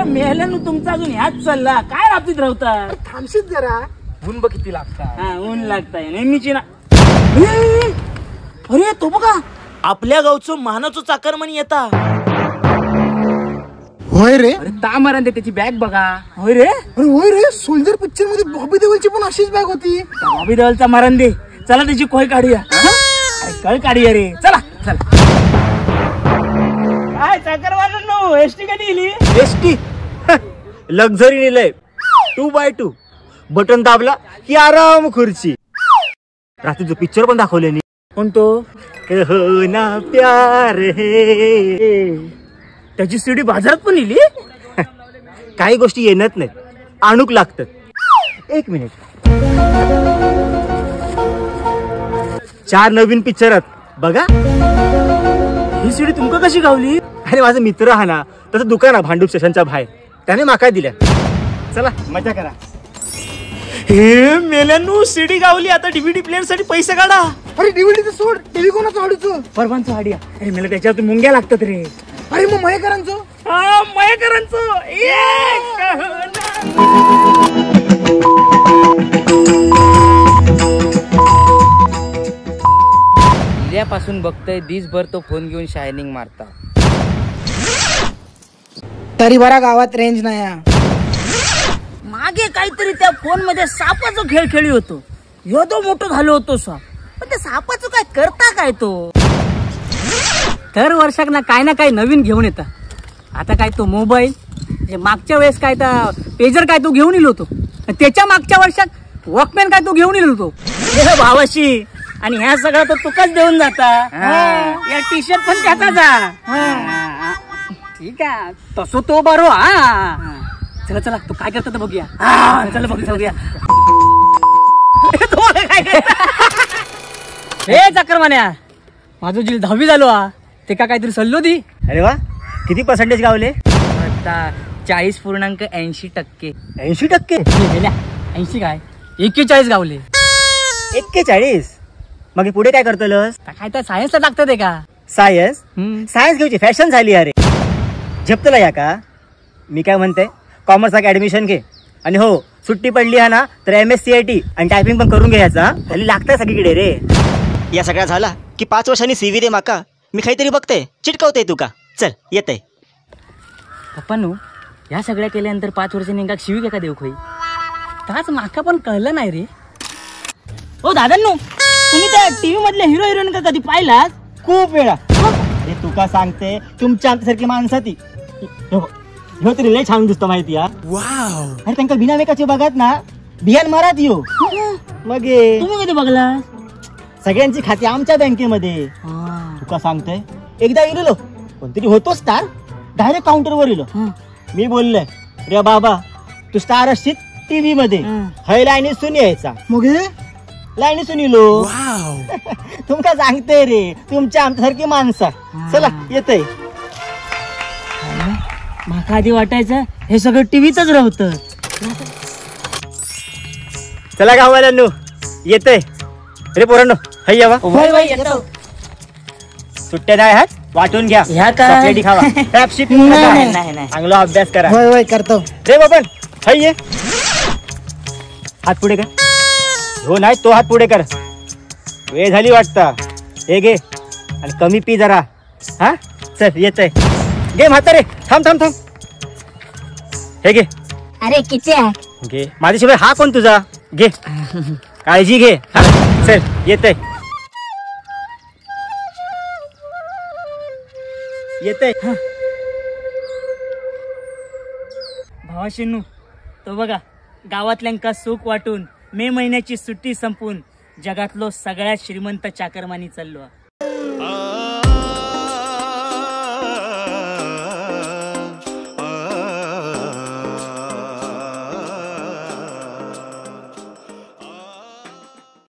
मेल्यानं तुमचा अजून ह्याच चालला, काय राबतीत राहता? थांबशीत जरा, ऊन बघ किती लागता. हा ऊन लागताय नेहमीची ना. अरे तो बघा आपल्या गावचं मानाचं चाकरमणी येता. होय रे. अरे तामरण त्याची बॅग बघा. होय रे. अरे होय रे, सोल्जर पिक्चर मध्ये बॉबी देओलची पण अशीच बॅग होती. बॉबी देओलचा मरण दे, चला त्याची कोय काढूया. कळ काढूया रे, चला चला. काय चाकरमान्यांनो, एसटी कधी इली? एसटी लक्झरी नेलंय, 2x2, button दाबला की आराम खुर्ची. रात्री जो पिक्चर पण दाखवले. कोणतो? हो ना प्यार है. त्याची सीडी बाजारात पण इली. काही गोष्टी येणत नाहीत, आणूक लागतात. एक मिनिट, 4 नवीन पिक्चरात बघा. ही सीडी तुमका कशी गावली? अरे माझा मित्र हा ना, त्याचं दुकान आहे भांडूप स्टेशनच्या बाहेर, त्याने माका दिल्या. चला मजा करा. हे मेल्यानू सीडी गावली, आता डीव्हीडी प्लेअर साठी पैसे काढा. अरे डीव्हीडी सोड, टीव्ही कोणाचं हाडूचं? परवानचं हाडिया. अरे मला त्याच्यावर मुंग्या लागतात रे. अरे मग मयेकरांचं? हा मयेकरांचं. पासून बघतोय दिसभर तो फोन घेऊन शायनिंग मारता. तरी बरा गावात रेंज नाही. मागे काहीतरी त्या फोन मध्ये सापाचा खेळ खेळी होतो, ह्यो तो मोठो झालो होतो साप, पण त्या सापाचं काय करता काय तो? दर वर्षाक ना काय ना काय नवीन घेऊन येता. आता काय तो मोबाईल, मागच्या वेळेस काय तर पेजर काय तो घेऊन येलो होतो, त्याच्या मागच्या वर्षात वॉकमॅन काय तो घेऊन येलो होतो. भावाशी आणि ह्या सगळा तो तुकाच देऊन जाता. या टी शर्ट पण त्याचाच. ठीक आहे तसो तो बरो. हा चला चला, तू काय करतो बघूया. चला बघूया. हे चाकरमान्या, माझं जिल 10वी झालो हा, ते का काहीतरी सल्लो दी. अरे वा, किती पर्सेंटेज गावले? 40.80%. 80%? 80 काय, 41 गावले. 41? मग पुढे काय करतोस? काय तर सायन्सला टाकतात ते का? सायन्स? सायन्स घेऊची फॅशन झाली. अरे झेपतला या का? मी काय म्हणते, कॉमर्स ऍडमिशन घे. आणि हो, सुट्टी पडली हा ना तर MSc IT आणि टायपिंग पण करून घ्यायचा. हल्ली लागतंय सगळीकडे रे. या सगळ्या झाला की 5 वर्षांनी सीव्ही दे माका, मी काहीतरी बघते चिटकवते तुका. चल येते. पप्पानू, ह्या सगळ्या केल्यानंतर 5 वर्षांनी शिवी का देऊ खोई? ताच माका पण कळलं नाही रे. हो दादांनो, तुम्ही त्या टीव्ही मधल्या हिरो हिरोईन का कधी पाहिलात? खूप वेळा. अरे तुका सांगते, तुमच्या आमच्यासारखी माणसं ती. ह्यो तरी लय छान दिसतो माहिती हा. अरे त्यांका बिना मेकाची बघत ना बियान मारात यो. मग तुम्ही कधी बघला? सगळ्यांची खाती आमच्या बँकेमध्ये. तुका सांगते, एकदा इलो कोणतरी होतो स्टार, डायरेक्ट काउंटरवर इलो. मी बोलले, रे बाबा तू स्टार असशील टीव्ही मध्ये, हय लाईनी सुनी यायचा. मग लाईनी सुनीलो. तुमका सांगते रे, तुमच्या आमच्यासारखी माणसं. चला येतय. माका आधी वाटायचं हे सगळं टीव्हीतच राहतं. चला गाववाल्यांनो येतय. रे पोरांनो हय यावा. सुट्ट्या नाही हात वाटून घ्या, चॉकलेटी खावा, चांगला अभ्यास करा. होय होय करतो. रे बाबन हय ये, हात पुढे कर. हो नाही तो हात पुढे कर, वेळ झाली वाटतं. हे घे आणि कमी पी जरा. हा चल येतय. घे म्हातारे, थांब थांब थांब, हे घे. अरे किती आहे? घे, माझ्याशिवाय हा कोण तुझा? घे, काळजी घे. चल येतय येतय. भावाशीनू तो बघा, गावातल्यांका सुख वाटून मे महिन्याची सुट्टी संपून जगातलो सगळ्यात श्रीमंत चाकरमानी चाललो.